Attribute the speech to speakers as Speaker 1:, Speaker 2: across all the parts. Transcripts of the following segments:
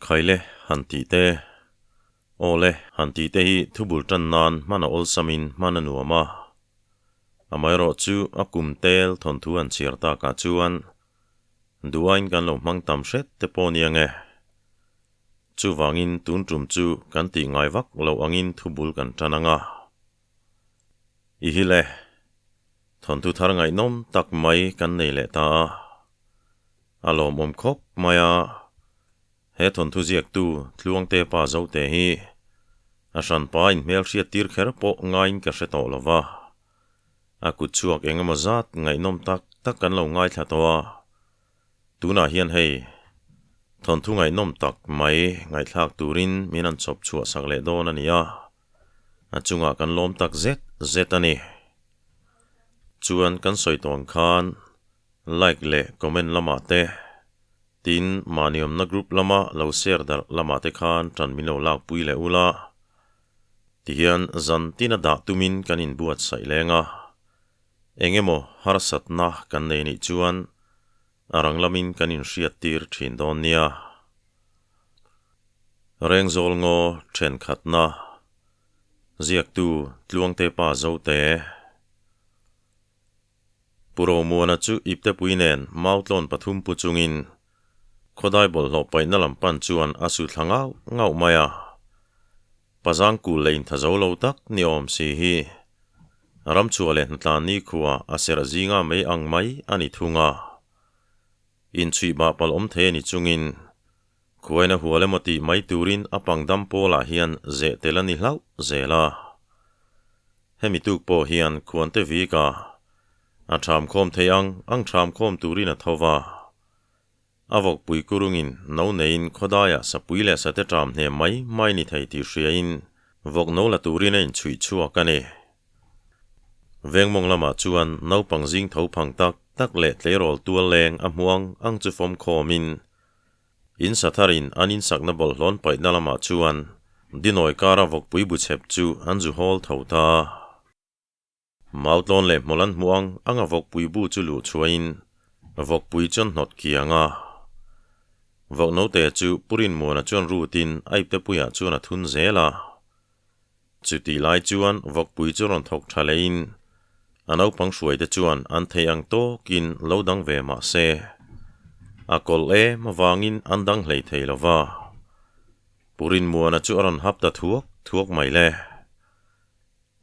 Speaker 1: Khaile han tih te, Awle han tih te hi thubul tan nan hman a awlsamin hman a nuam a. Amaherawhchu a kum tel thawnthu han chhiar takah chuan duhaiin kan lo hmang tam hret te pawh nia nge. Chuvangin tun tum chu kan tih ngai vak loh angin thubul kan tan ang a. I hi le, thawnthu thar ngaihnawm tak mai kan nei leh ta a, a lawmawm khawp mai a, he thawnthu ziaktu Tluangte pa Zote hi a hranpa inhmel hriat tir kher pawh ngaiin ka hre tawh lo va, a kut chhuak eng emaw zat ngaihnawm tak tak kan lo ngaithla tawh a, tunah hian hei thawnthu ngaihnawm tak mai ngaihthlak turin min han chawp chhuah sak leh dawn a ni a. A chungah kan lawm tak zet zet a ni. Chuan kan sawi tawn khan like leh comment lamah te, tin mahni awmna group lama lo share darh lamah te khan tan min lo lakpui leh ula. Tihian zan tina dah tumin kan inbuatsaih leng a, eng emaw harsatna kan nei nih chuan a rang lamin kan inhriat tir thin dawn nia. Rengzawl ngaw thenkhatna ziaktu Tluangte pa Zote Pu Romuana chu iptepui nen mautlawn pathum pu chungin khawdai bawlhhlawh paihna lam pan chuan a su thla ngauh ngauh mai a. Pazang kul leh intha zo lo tak ni awm si hi ramchhuah leh hnatlan nikhua a serh zinga mei ang mai a ni thung a. Inchhuih bah palh awm thei a ni chungin Khuaina hual emaw tih mai turin a pangdam pawlah hian zeh tel a ni hlauh zel a. Hemi tuk pawh hian khuante vika a thamkhawm thei ang ang thamkhawm turin a tho va. A vawkpui kurungin no neiin khawdaiah sapui leh sate ṭam hnem mai mai ni thei tih hriain vawk no la turin a inchhuih chhuak a ni. Vengmawng lamah chuan naupang zing tho phang tak tak leh tleirawl tual leng a hmuang ang chu fawm khawmin In satharin an insakna bawlhhlawn paihna lamah chuan Dinawi kara vawkpui bu chhep chu an zu hawl tho ta. Mautlawn leh hmawlh an hmuh ang anga vawkpui bu chu luh chhuahin vawkpui chuan hnawt kiang a. Vawk note chu Purinmuana chuan rutin a iptepuiah chuan a thun zel a. Chutih lai chuan vawkpui chu rawn thawk tha leiin a naupang hruaite chuan an thei ang tawkin lo dang ve mah se, a kawlh em avangin an dang hlei thei lo va. Purinmuana chu a rawn hap ta thuak thuak mai le.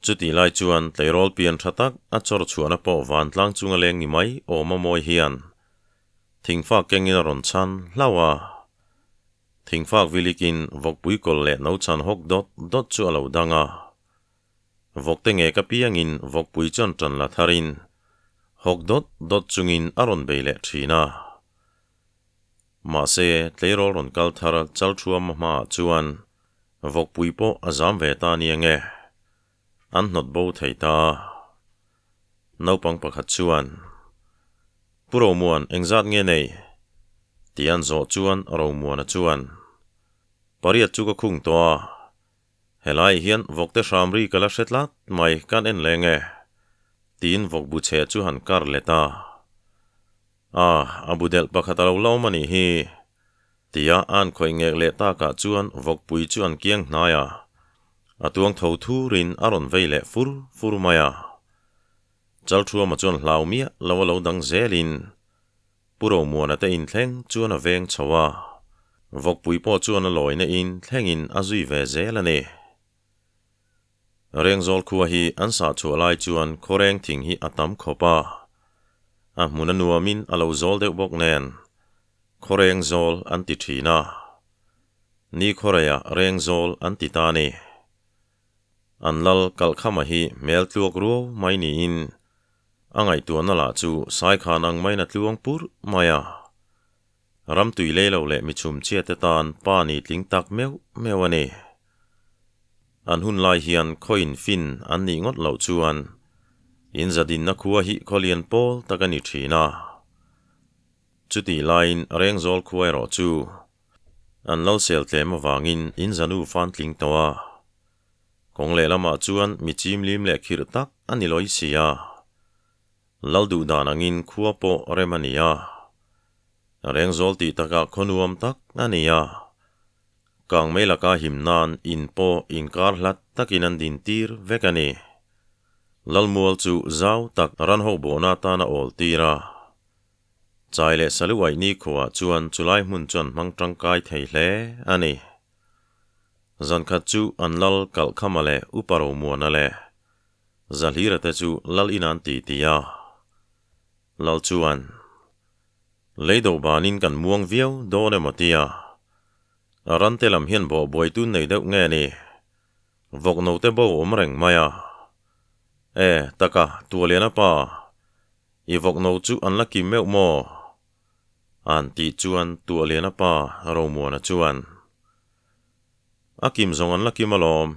Speaker 1: Chutih lai chuan tleirawl pian tha tak a chawr chhuahna pawh vantlang chunga leng ni mai awm a mawi hian thingfak kengin a rawn chhan hlauh a. Thingfak vilikin vawkpui kawlh leh no chan hawk dawt dawt chu a lo dang a. Vawkte nge ka piangin vawkpui chuan tan la tharin hawk dawt dawt chungin a rawn bei leh thin a. Mahse, tleirawl rawn kal thar chal thuam hmaah chuan vawkpui pawh a zam ve ta nia nge, an hnawt bo thei ta. Naupang pakhat chuan, Pu Romuan, engzat nge nei? Tih an zawh chuan Romuana chuan, Pariat chu ka khung tawh a, helai hian vawkte hram ri ka la hre tlat mai kan en leng e, tiin vawk bu chhe chu han kar let a. A, a bu delh pakhat a lo la awm a nih hi, tia an khawih ngek leh takah chuan vawkpui chu an kiang hnai a, a tuang tho thurin a rawn vei leh fur fur mai a. Chalthuama chuan hlau miah lo a lo dang zelin Pu Romuana te inthleng chuan a veng chho a, vawkpui pawh chuan a lawina in thlengin a zui ve zel a ni. Rengzawl khua hi an sah chhuah lai chuan khawreng thing hi a tam khawp a, a hmun a nuamin a lo zawl deuh bawk nen khawreng zawl an ti thin a, ni khawreiah rengzawl an ti ta a ni. An lal kalhkhama hi hmel tluak ruau mai niin a ngaihtuahna lah chu Saikhan ang maiin a tluang pur mai a. Ram tui lei lo leh mi chhumchhia te tan pa ni tling tak meuh meuh a ni. An hun lai hian khawiin fin an nih ngawt loh chuan in zadinna khua hi khawlian pawl tak a ni thin a. Chutih laiin Rengzawl khua erawh chu an lo sel tlem avangin in zanu fan tling tawh a. Kawng lehlamah chuan mi chimlim leh khirh tak a ni lawi si a. Lal duh dan angin khua pawh rem a ni a. Rengzawl tih takah khaw nuam tak a ni a. Kangmei laka him nan in pawh inkar hlat takin an din tir vek a ni. Lalmual chu zau tak ran ho bawhna atan a awl tir a. Chai leh Saluaih nikhuaah chuan chulai hmun chuan hmang tangkai thei hle a ni. Zankhat chu an lal Kalhkhama leh Upa Romuana leh Zahlira te chu lal in an ti ti a. Lal chuan, Lei do banin kan muang viau dawn emaw tia. A rante lam hian bawh buai tun nei deuh nge ni? Vawk note bo awm reng mai a. E, taka, Tualiana pa, i vawk no chu an la kim meuh maw? An tih chuan Tualiana pa Romuana chuan, A kim zawng an la kim alawm.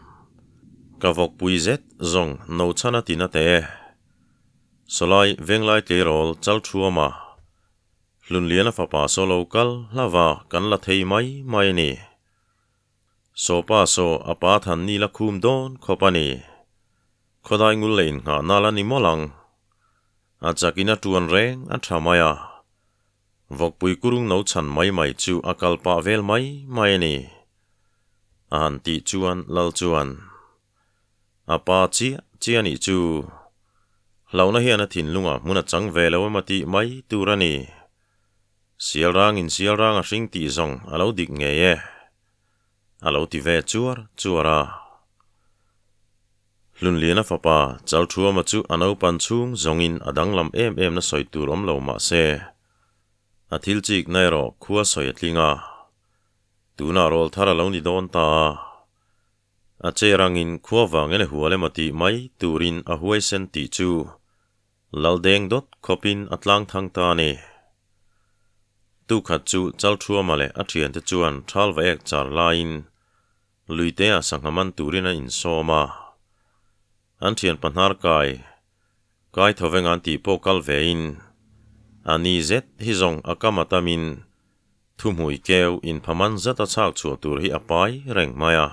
Speaker 1: Ka vawk pui zet zawng no chhan a ti na teh e. Sawlai venglai tleirawl chal thuama Hlunliana fapa saw lo kal hlava kan la thei mai mai a ni. Sawpa saw a pa than ni la khum dawn khawp a ni. Khawdai ngul leh innghah nal a ni mawlh ang. A chakin a tuan reng a tha mai a. Vawkpui kurung no chhan mai mai chu a kal pah vel mai mai a ni. A han tih chuan Lal chuan, A pa chiah chiah a nih chu. Hlauhna hian a thinlungah hmun a chang ve lo emaw tih mai tur a ni. Sial rangin sial rang a hring tih zawng a lo dik ngei e. A lo ti ve chuar chuar a. Hlunliana fapa Chalthuama chu a naupan chhung zawngin a danglam em em na sawi tur awm lo mah se, a thil chik na erawh khua sawi a tling a. Tunah rawl thar a lo ni dawn ta a. A che rangin khua vangin a hual emaw tih mai turin a huaisen tih chu Laldeng dawt khawpin a tlang thang ta a ni. Tukhat chu Chalthuama leh a thiante chuan thal va ek char laiin Luitea sangha man turin an insawm a. An thian pahnar kai kai thoveng an tih pawh kal vein a ni zet hi zawng a kam a tamin Thuhmui keu inphaman zat a chhak chhuah tur hi a pai reng mai a.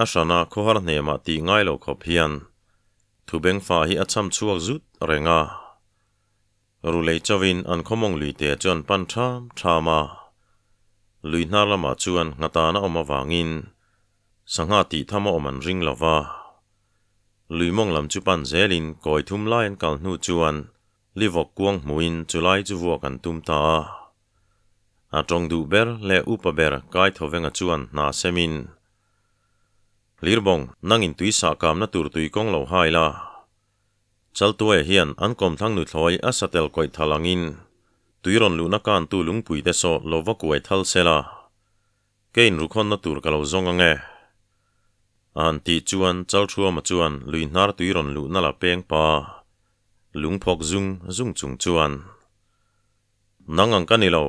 Speaker 1: A hrana khawhar hnemah tih ngai lo khawp hian thubengfa hi a cham chhuak zut reng a. Rulei chauhin an khawmawng luite chu an pan ṭham ṭham a. Lui hnar lamah chuan nghatana awm avangin sangha tih tham a awm an ring lo va. Lui mawng lam chu pan zelin kawi thum lai an kal hnu chuan Livawk kuang hmuhin chulai chu vuak an tum ta a. A tawng duh ber leh upa ber kai Thovenga chuan hna semin, Hlirbawng, nangin tui sah kamna tur tui kawng lo hai la. Chaltuaia hian an kawmthlang nuthlawi a satel kawih thal angin tui rawn luhna kantu lungpuite saw lo va kuai thal se la. Kein rukhawnna tur ka lo zawng ang e. A han tih chuan Chalthuama chuan lui hnar tui rawn luhna la peng pa lungphawk zung zung chung chuan, Nang ang ka ni lo.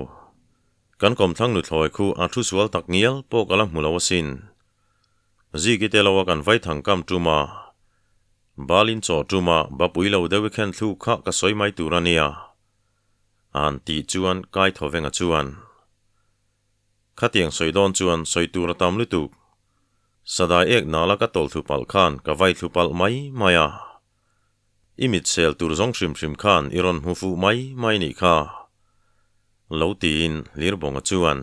Speaker 1: Kan kawmthlang nuthlawi khu a thu sual tak ngial pawh ka la hmu lo asin. Ziki te lo a kan vai thang kam tum a, balin chaw tum a bapui lo deuh i khen thluk kha ka sawi mai tur a nia. A han tih chuan Kaithovenga chuan, Khatiang sawi dawn chuan sawi tur a tam lutuk. Sadai ek nala ka tawlh thlu palh khan ka vai thlu palh mai mai a. I mit sel tur zawng hrim hrim khan i rawn hmu fuh mai mai nih kha. Lo tiin Hlirbawnga chuan.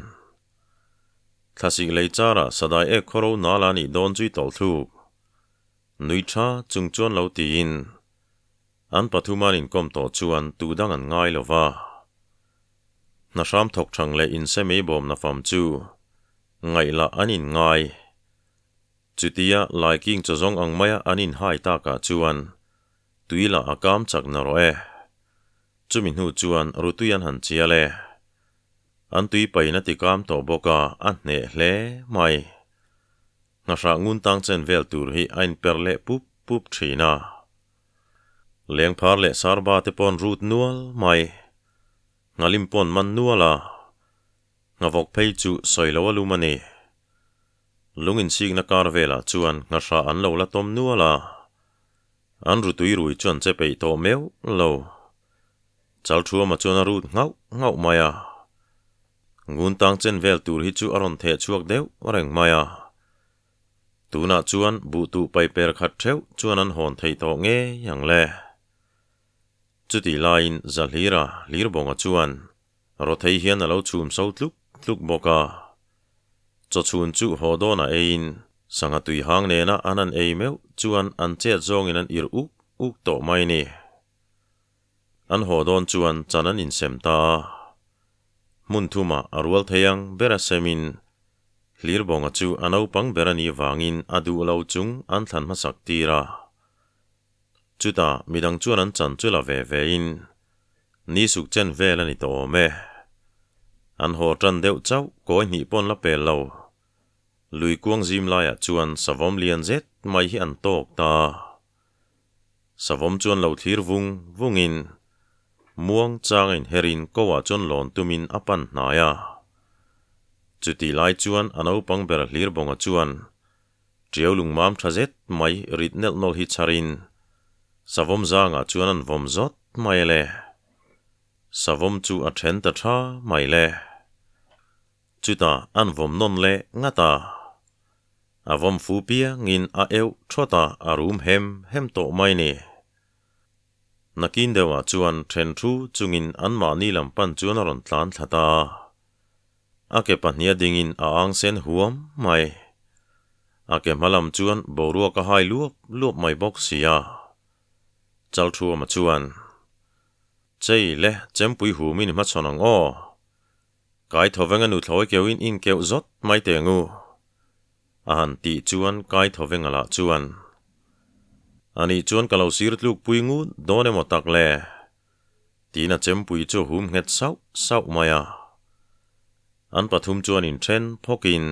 Speaker 1: Thlasik lei charah sadai ek khawro nala nih dawn chu i tawlh thluk. Nui tha chung chuan lo tiin an pathuman inkawm tawh chuan tu dang an ngai lo va. Hna hram thawk thang leh insemei bawmna fam chu ngaihlah an inngai. Chutia laiking chaw zawng ang maia an inhai takah chuan tui lah a kam chak na rawh e. Chumi hnu chuan rutui an han chial e. An tui pain a ti kam tawh bawk a, a hneh hle mai. Hnahrah ngun tang chen vel tur hi a inper leh pup pup thin a. Lengphar leh sarba te pawn rut nual mai. Nghalim pawn man nual a. Nghavawk phei chu sawi lo a lum a ni. Lung insikna kar velah chuan nghahrah an lo la tawm nual a. An rutui rui chuan che peih tawh meuh lo. Chalthuama chuan a rut nghauh nghauh mai a. Ngun tang chen vel tur hi chu a rawn theh chhuak deuh reng mai a. Tunah chuan buhtuh pai per khat theuh chuan an hawn thei tawh ngei ang le. Chutih laiin Zahlira Hlirbawnga chuan Rawthei hian a lo chhum so tluk tluk bawk a. Chawchhun chu haw dawnah eiin sangha tui hang nena an han ei meuh chuan an chet zawngin an irh uk uk tawh mai ni. An haw dawn chuan chan an insem ta a. Hmun thumah a rual thei ang ber a semin Hlirbawnga chu a naupang ber a nih vangin a duh lo chung an thlan hmasak tir a. Chutah midang chuan an chan chu la ve vein ni suk chen vel a ni tawh awm e. An haw tan deuh chauh kawi hnih pawn la pel lo. Lui kuang zim laiah chuan savawm lian zet mai hi an tawk ta. Savawm chuan lo thlir vung vungin muang changa inherin ko-ah chuan lawn tumin a pan hnai a. Chutih lai chuan a naupang ber Hlirbawnga chuan Ṭiau lungmam ṭha zet mai rit nelh nawlh hi chharin Savawm zangah chuan an vawm zawt mai le. Savawm chu a ṭhen ta ṭha mai le. Chutah an vawm nawn leh ngat a. A vawm fu piangin a euh thawt a, a rum hem hem tawh mai ni. Nakin deuhah chuan then thu chungin anmahni lam pan chuan a rawn tlan thla ta. A ke pahniha dingin a ang sen huam mai. A ke hma lam chuan boruak a hai luap luap mai bawk si a. Chalthuama chuan, Chei le, chempui humin i hmachhawn ang aw. Kai Thawvenga nuthlawi keuhin in keuh zawt mai teh ngu. A han tih chuan Kai Thawvenga lah chuan, Anih chuan ka lo sir tluk pui ngut dawn emaw tak le? Tiin a chempui chu a hum nghet sauh sauh mai a. An pathum chuan inthen phawkin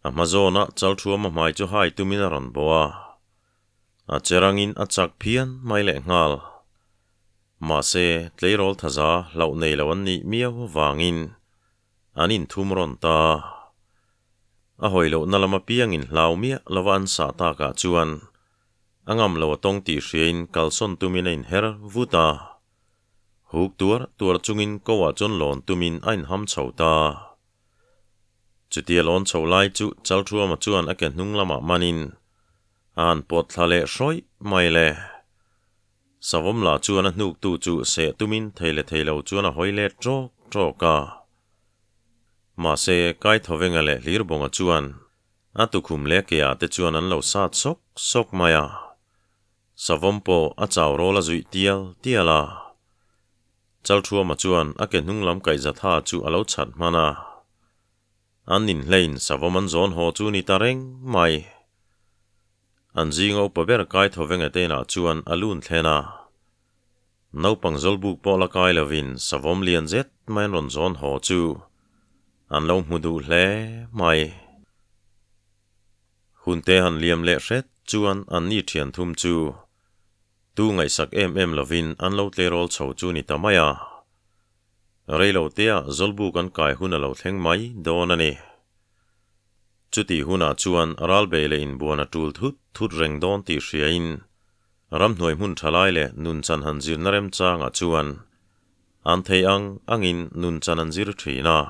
Speaker 1: a hma zawna Chalthuama hmai chu hai tumin a rawn bawh a. A che rangin a chak phian mai lehnghal. Mahse, tleirawl thaza hlauh nei lo an nih miau avangin an inthum rawn ta. A hawi lohna lam apiangin hlau miah lova an sah takah chuan a ngam lo a tawng tih hriain kalsawn tumin a inher vut a. Huk tuar tuar chungin ko-ah chuan lawn tumin a inham chho ta. Chutia lawn chho lai chu Chalthuama chuan a ke hnung lamah manin a han pawt thla leh hrawih mai le. Savawm lah chuan a hnuktu chu seh tumin thei leh thei lo chuan a hawi let ṭawk ṭawk a. Mahse, Kaithawenga leh Hlirbawnga chuan a tukhum leh a keah te chuan an lo sat sawk sawk mai a. Savawm pawh a chau rawl a zuih tial tial a. Chalthuama chuan a ke hnung lam kaihza tha chu a lo chhat hman a. An ninhlein savawm an zawn haw chu ni ta reng mai. An zinga upa ber kai thaw veng etenah chuan a lun thlen a. Naupang zawlbuk pawh la kai lovin savawm lian zet mai an rawn zawn haw chu an lo hmu duh hle mai. Hunte han liam leh hret chuan anni thian thum chu tu ngaihsak em em lovin an lo tleirawl chho chu ni ta mai a. Reilotea zawlbuk an kai hun a lo thleng mai dawn a ni. Chutih hunah chuan ralbei leh inbuan a tul thut thut reng dawn tih hriain ramhnuai hmun tha lai leh nunchan han zirna remchangah chuan an thei ang angin nunchan an zir thin a.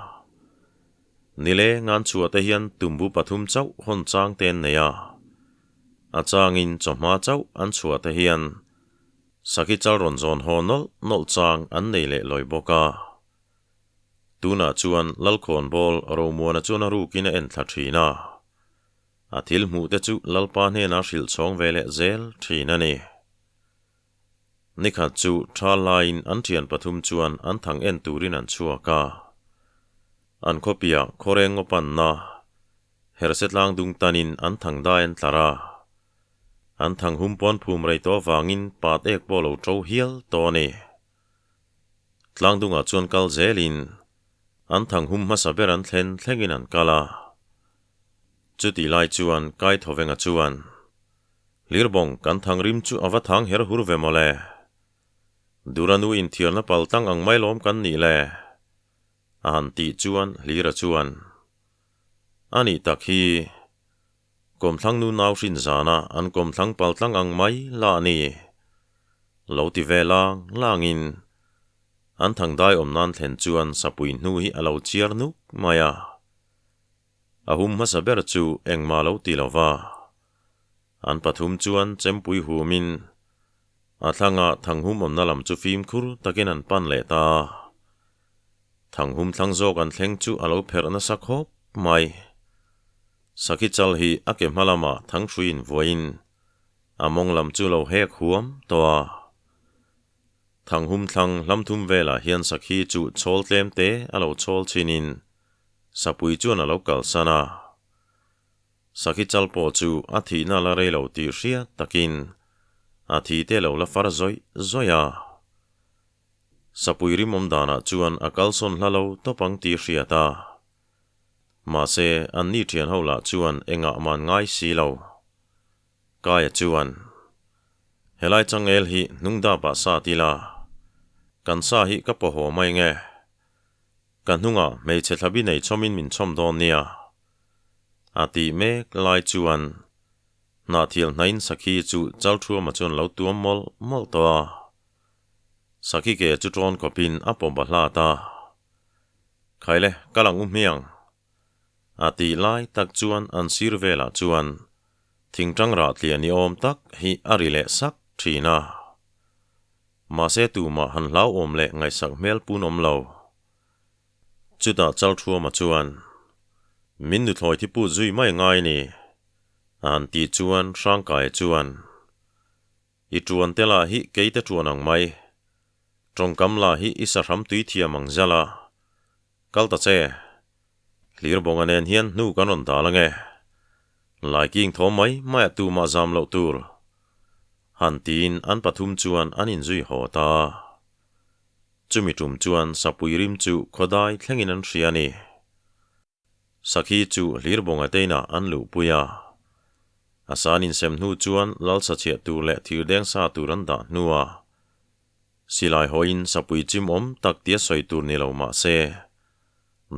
Speaker 1: Nileng an chhuah te hian tumbu pathum chauh hawn chang te an nei a. A changin chawhma chauh an chhuah te hian sakhi chal rawn zawn haw nawlh nawlh chang an nei leh lawi bawk a. Tunah chuan Lalkhawnbawl Romuana chuan a rukin a en thla thin a. A thil hmuh te chu Lalpa hnenah hrilh chhawng ve leh zel thin a ni. Nikhat chu tha laiin an thian pathum chuan an thang en turin an chhuak a. An khawpiah khawreng ngaw panna herse tlang dung tanin an thang dai an tlar a. An thang hum pawn phum rei tawh avangin pat ek pawh lo to hial tawh a ni. Tlangdungah chuan kal zelin an thang hum hmasa ber an thlen thlengin an kal a. Chutih lai chuan Kaithawenga chuan, Hlirbawng kan thang rim chu a va thang her hur ve mawle. Duranu inthiarna pal tlang ang mai lawm kan nih le? A han tih chuan Hlira chuan, A nih tak hi, Kawmthlang nu nau hrin zana an kawmthlang pal tlang ang mai la a ni. Lo ti ve lang langin an thangdai awm nan thlen chuan sapui hnu hi a lo chiar nuk mai a. A hum hmasa ber chu engmah lo ti lo va. An pathum chuan chempui humin a thlangah thanghum awmna lam chu fimkhur takin an pan leh ta. Thanghum thlang zawk an thleng chu a lo pherh nasa khawp mai. Sakhi chal hi a ke hma lamah thanghrui invuahin a mawng lam chu lo hek huam tawh a. Thanghum thlang hlam thum velah hian sakhi chu chhawl tlem te a lo chhawl chinin sapui chuan a lo kalsan a. Sakhi chal pawh chu a thihna la rei lo tih hriat takin a thi te lo la far zawih zawih a. Sapui rimawm danah chuan a kalsawn hla lo tawp ang tih hriat a. Mahse, anni thian ho lah chuan engah man ngai si lo. Kaia chuan, Helai changel hi hnung dapah sa ti la, kan sa hi ka paw haw mai nge. Ka hnungah hmeichhe thlabi nei chawmin min chawm dawn nia. A tih mek lai chuan Hnahthial hnain Sakhi chu Chalthuama chuan lo tuam mawlh mawlh tawh a. Sakhi ke chu tawn kawpin a paw bahlat a. Khaile, kal ang u hmiang. A tih lai tak chuan an sir velah chuan thingtang rah tliah ni awm tak hi a ri leh sak thin a. Mahse tumah han hlauhawm leh ngaihsak hmel pun awm lo. Chutah Chalthuama chuan, Min nuthlawi thi put zui mai ngai ni, a han tih chuan Hrangkaia chuan, I tuan te lah hi kei te tuan ang mai. Tawngkam lah hi i sahram tui thiam ang zal a. Kal ta che. Hlir bawnga nen hian hnu kan rawn dal ange. Laiking thaw mai mai a tumah zam loh tur. Han tiin an pathum chuan an inzui haw ta. Chumi tum chuan sapui rim chu khawdai thlengin an hria a ni. Sakhi chu Hlirbawnga te inah an luhpui a. A san insem hnu chuan lalsa chhiah tur leh thirdeng sa tur an dah hnu a. Silai hawiin sapui chim awm tak tia sawi tur ni lo mah se,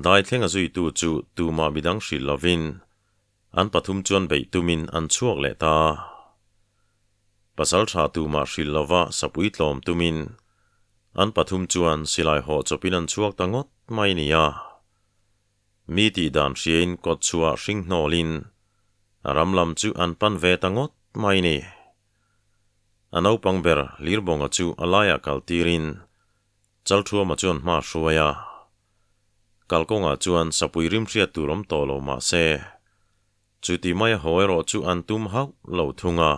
Speaker 1: dai thlenga zuitu chu tumah midang hrilh lovin an pathum chuan beih tumin an chhuak leh ta. Pasal tha tumah hrilh lova sapui tlawm tumin an pathum chuan silai haw chawpin an chhuak ta ngawt mai nia. Mi tih dan hriain kawt chhuah hring hnawlin a ram lam chu an pan ve ta ngawt mai ni. A naupang ber Lirbawnga chu a laiah kal tirin Chalthuama chuan hma hruai a. Kalkawngah chuan sapui rim hriat tur awm tawh lo mah se, chuti mai a haw erawh chu an tum hauh lo thung a.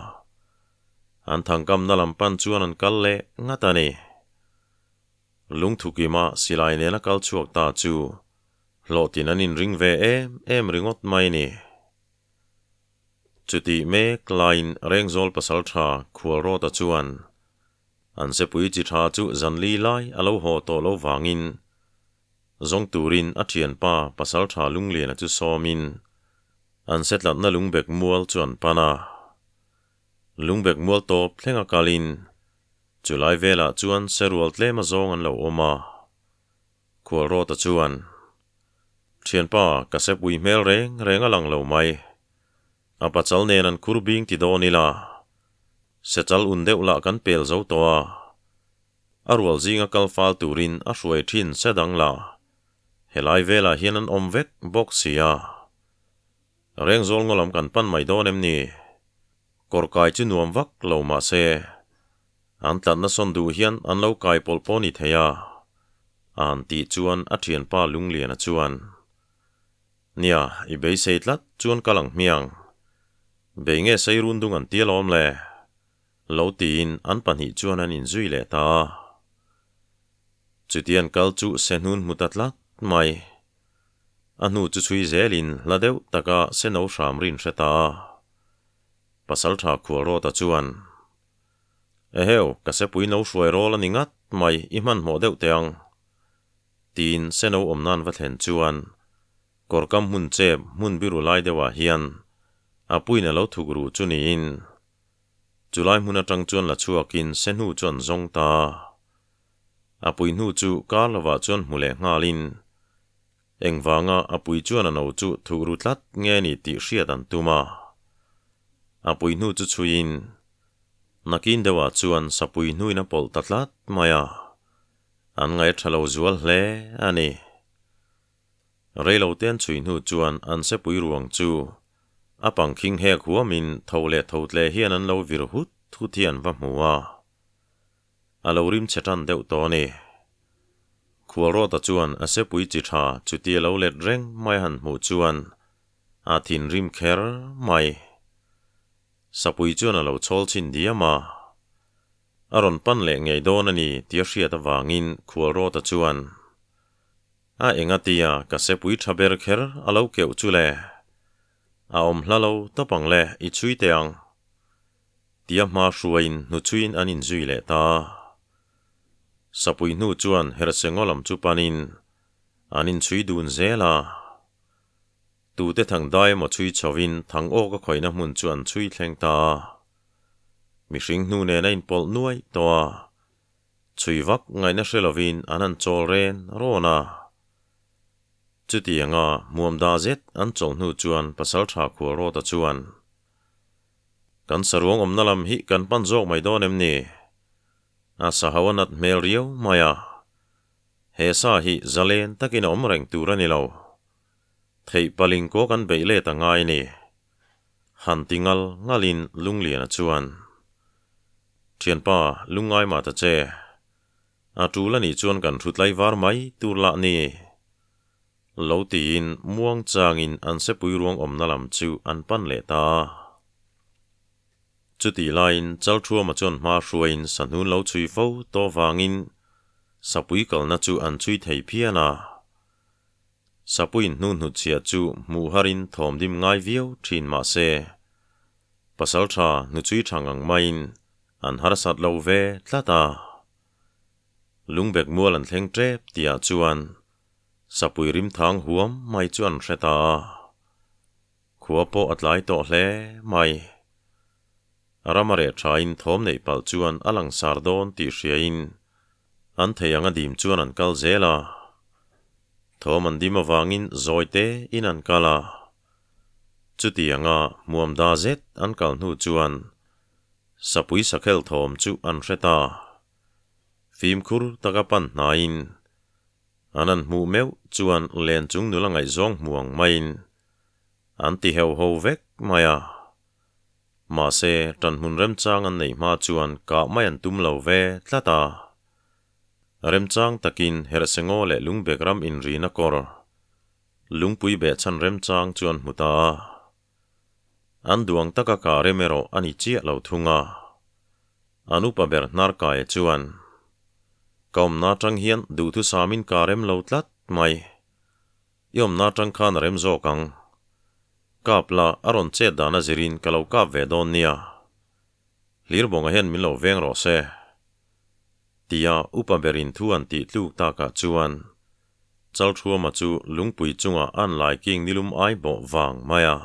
Speaker 1: An thangkamna lam pan chuan an kal leh ngat a ni. Lungthukima silai nena kal chhuak ta chu hlawhtin an inring ve em em ringawt mai ni. Chutih mek laiin Rengzawl pasaltha Khualrawta chuan an sepui chi tha chu zanli lai a lo haw tawh lo vangin zawng turin a thianpa pasaltha Lungliana chu sawmin an setlatna lungbek mual chu an pan a. Lungbek mual tawp thlenga kalin Chulai velah chuan serual tlem a zawng an lo awm a, Khualrawta chuan, Thianpa, ka sepui hmel reng reng a lang lo mai. A pachal nen an khur bing ti dawn ila, sechal un deuh lah kan pel zo tawh a, a rual zinga kal fal turin a hruai thin se dang la, helai velah hian an awm vek bawk si a. Rengzawl ngaw lam kan pan mai dawn em ni? Kawr kai chu nuam vak lo mah se, an tlatna sawn duh hian an lo kai pawlh pawh ni thei a, a han tih chuan a thianpa Lungliana chuan, Nia, i beisei tlat chuan kal ang hmiang. Bei nge sei run dung an ti alawm le? Lo tiin an pahnih chuan an inzui leh ta a. Chutian kal chu Sehnun hmu ta tlat mai. A hnu chu chhui zelin hla deuh taka Seno hram rin hre ta a. Pasaltha Khualrawta chuan, Eheu, ka sepui no hruai rawl a ni ngat mai, i hmanhmawh deuh teh ang. Tiin Seno awm nan va thlen chuan kawrkam hmun chep hmun biru lai deuhah hian a puiin a lo thuk ruh chu niin chulai hmun atang chuan la chhuakin Sehnu chu an zawng ta. A pui hnu chu kar lovah chuan hmu leh nghalin Engvanga a pui chuan a no chu thuk ru tlat nge ni tih hriat an tum a. A pui hnu chu chhuiin nakin deuhah chuan sapui hnuin a pawlh ta tlat mai a, an ngaih a tha lo zual hle a ni. Reilo te an chhui hnu chuan an sepui ruang chu a pangkhing hek huamin tho leh tho tle hian an lo vir hut hut hi an va hmu a. A lo rim chhe tan deuh tawh a ni. Khualrawta chuan a sepui chi tha chuti a lo let reng mai a han hmuh chuan A thinrim kher mai. Sapui chuan a lo chawl chhin diam a. A rawn pan leh ngei dawn a ni tih a hriat avangin Khualrawta chuan, A engatia ka sepui tha ber kher a lo keuh chu le? A awm hla lo tawp ang le, i chhui teh ang. Tia hma hruaiin hnuchhuiin an inzui leh ta. Sapui hnu chuan Hersengaw lam chu panin an inchhui dun zel a. Tute thang dai emaw chhui chhovin thang awk a khawihna hmun chu an chhui thleng ta a. Mihring hnu nen a inpawlh nuai tawh a. Chhui vak ngaihna hre lovin an han chawl ren rawn a. Chutianga hmuam dah zet an chawlh hnu chuan Pasaltha Khualrawta chuan, Kan saruang awmna lam hi kan pan zawk mai dawn em ni? A sahau a nat hmel riau mai a. He sa hi zalen takin a awm reng tur a ni lo. Theih paling kaw kan beih let a ngai ni. Han ti ngal ngalin Lungliana chuan, Thianpa, lungngai mah ta che. A tul a nih chuan kan thu tlaivar mai tur lah ni. Lo tiin muang changin an sepui ruang awmna lam chu an pan leh ta a. Chutih laiin Chalthuama chuan hma hruaiin sahnun lo chhui fo tawh vangin sapui kalna chu an chhui thei phian a. Sapuiin hnu hnutchhiah chu hmuh harin thawm dim ngai viau thin mah se, pasaltha hnuchhui tha ngang maiin an harsat lo ve tlat a. Lungbek mual an thleng tep tihah chuan Sapui rimthang huam mai chu an hre ta a. Khua pawh a tlai tawh hle mai. Ram a reh thain thawm neih palh chuan a langsar dawn tih hriain an thei ang a dim chuan an kal zel a. Thawm an dim avangin zawi te in an kal a. Chutianga hmuam da zet an kal hnu chuan Sapui sakhel thawm chu an hre ta. Fimkhur taka pan hnaiin an an hmuh meuh chuan len chung nula ngaihzawng hmu ang maiin An ti heuh ho vek mai a. Mahse, ṭanhmun remchang an neih hma chuan kah mai an tum lo ve tlat a. Remchang takin Herhsengaw leh Lungbek ram inrina kawr, lungpui behchhan remchang chu an hmu ta a. An duang taka kah rem erawh a ni chiah lo thung a. An upa ber Hnarkaia chuan, Ka awmna aṭang hian duhthusamin kah rem lo tlat mai. I awmna atang khan a rem zawk ang. Kap la, a rawn chet dan a zirin ka lo kap ve dawn nia. Hlirbawnga hian min lo veng rawh se. Tia upa berin thu an tih tluk takah chuan Chalthuama chu lungpui chungah an lai king nilum ai bawh vang mai a.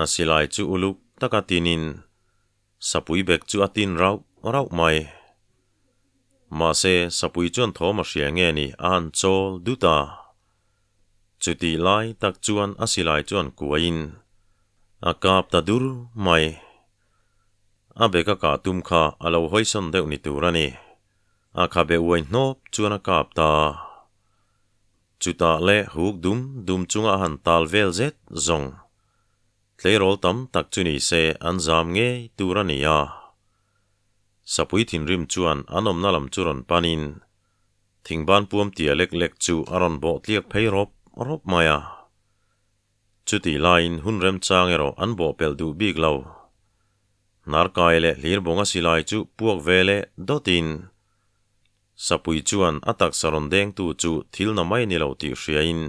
Speaker 1: A silai chu uluk taka tinin Sapui bek chu a tin rauh rauh mai. Mahse, Sapui chuan thawm a hria nge ni a han chawl dut a. Chutih lai tak chuan a silai chuan kuaiin a kap ta dur mai. A bek a kah tum kha a lo hawisawn deuh ni tur a ni. A khabe uai hnawp chuan a kap ta. Chutah leh huk dum dum chunga a han tal vel zet zawng. Tleirawl tam tak chu ni se an zam ngei tur a ni a. Sapui thinrim chuan an awmna lam chu rawn panin thingban puam tia lek lek chu a rawn bawh tliak phei rawp rawp mai a. Chutih laiin hun remchang erawh an bawh pelh duh bik lo. Hnarkai leh hlirbawnga silai chu puak ve leh dawtin Sapui chuan a taksa rawn dengtu chu thil na mai ni lo tih hriain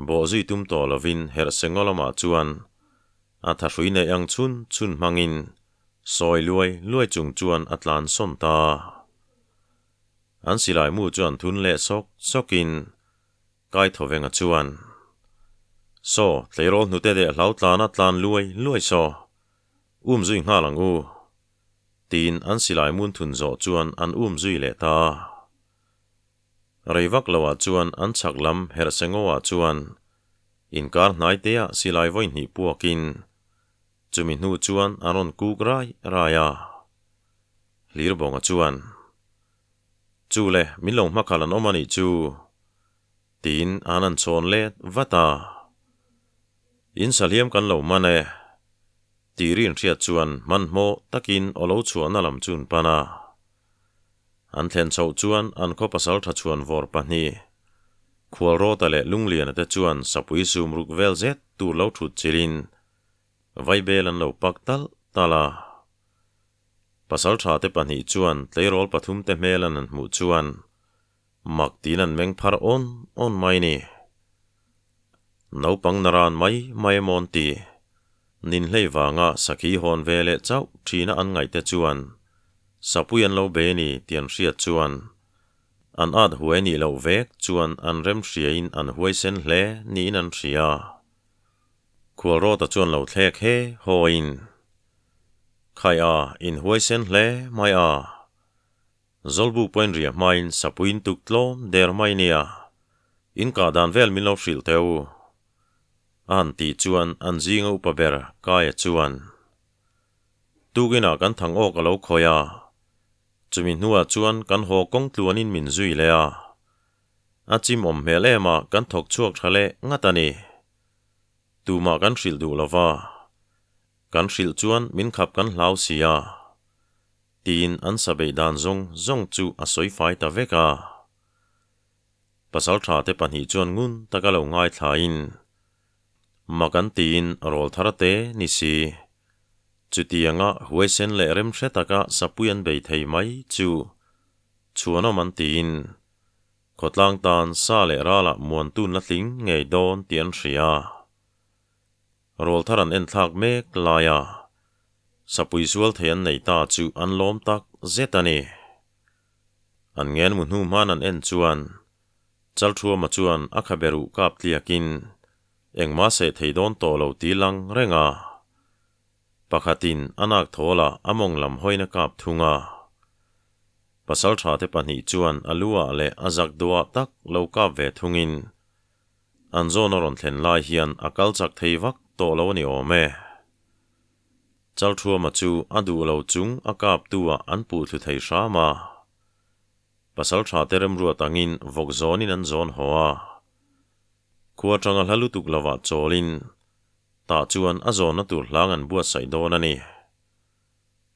Speaker 1: Bawhzui tum tawh lovin Herhsengaw lamah chuan a thahrui neih ang chhun chhun hmangin sawi luai luai chung chuan a tlan sawn ta. An silai mu chu an thun leh sawk sawkin Kaithovenga chuan, Saw, tleirawl hnute deh hlau tlana tlan luai luai saw, umzui nghal ang u, tiin an silai mun thun zawh chuan an umzui leh ta. Rei vak loah chuan an chhak lam Herhsengaw-ah chuan inkar hnai teah silai vawi hnih puakin chumi hnu chuan an rawn kuk rai rai a. Hlirbawnga chuan, Chu le, min lo hmakhal an awm a nih chu, tiin an han chhawn let vat a. In sahliam kan lo man e, tih rin hriat chuan hmanhmawh takin aw lo chhuahna lam chu an pan a. An thlen chhoh chuan an khaw pasal tha chhuan vawr pahnih. Khualrawta leh Lungliana te chuan sapui sum ruk vel zet tur lo thut chilhin vaibel an lo pak talh talh a. Pasaltha te pahnih chuan tleirawl pathum te hmel an han hmuh chuan mak tiin an meng phar awn awn mai ni. Naupang naran mai mai emaw an ti. Ninhlei vanga sakhi hawn ve leh chauh thina an ngaih te chuan sapui an lo be ni tih an hriat chuan an at huai nih loh vek chuan an rem hriain an huaisen hle niin an hria. Khualrawta chuan lo thlek he hawiin, Khai a, in huaisen hle mai a. Zawlbuk pawhin riah hmain sapuiin tuk tlawm der mai nia, in kah dan vel min lo hrilh teh u. A han tih chuan an zinga upa ber Kaia chuan, Tukinah kan thang awk a lo khawi a, chumi hnuah chuan kan haw kawng tluanin min zui leh a. A chim awm hmel em a kan thawk chhuak tha leh ngat a ni. Tumah kan hrilh duh lo va, kan hrilh chuan min khap kan hlau si a. Tiin an sa beih dan zawng zawng chu a sawi fai ta vek a. Pasaltha te pahnih chuan ngun taka lo ngaithlain, Mak an tiin rawl thar te ni si. Chutianga huaisen leh remhre taka sapui an bei thei mai chu chhuanawm an tiin, khawtlang tan sa leh ralah muantun la tling ngei dawn tih an hria. Rawl thar an enthlak mek laia sapui sual thei an nei ta chu an lawm tak zet a ni. An ngen mu hnu hman an en chuan Chalthuama chuan a khabe ruh kap tliakin engmah seh thei dawn tawh lo ti lang reng a. Pakhatin a nak thawlah a mawng lam hawina kap thung a. Pasaltha te pahnih chuan a lu ah leh a zak duah tak lo kap ve thungin An zawn a rawn thlen lai hian a kal chak thei vak tawh lo a ni awm e. Chalthuama chu a duh lo chung a kap tu ah an puh thlu thei hram a. Pasaltha te remruat angin vawk zawnin an zawn haw a. Khua tanga hla lutuk lovah chawlin tah chuan a zawnna tur hlang an buatsaih dawn a ni.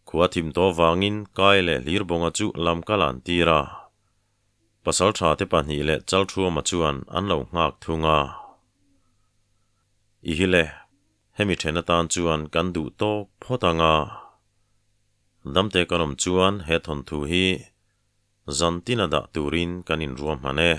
Speaker 1: Khua thim tawh vangin Kai leh Hlirbawnga chu lam kal an tir a. Pasaltha te pahnih leh Chalthuama chuan an lo nghak thung a. I hi le, hemi then atan chuan kan duh tawk phawt ang a. Damte kan awm chuan he thawnthu hi zan tina dah turin kan inruahman e.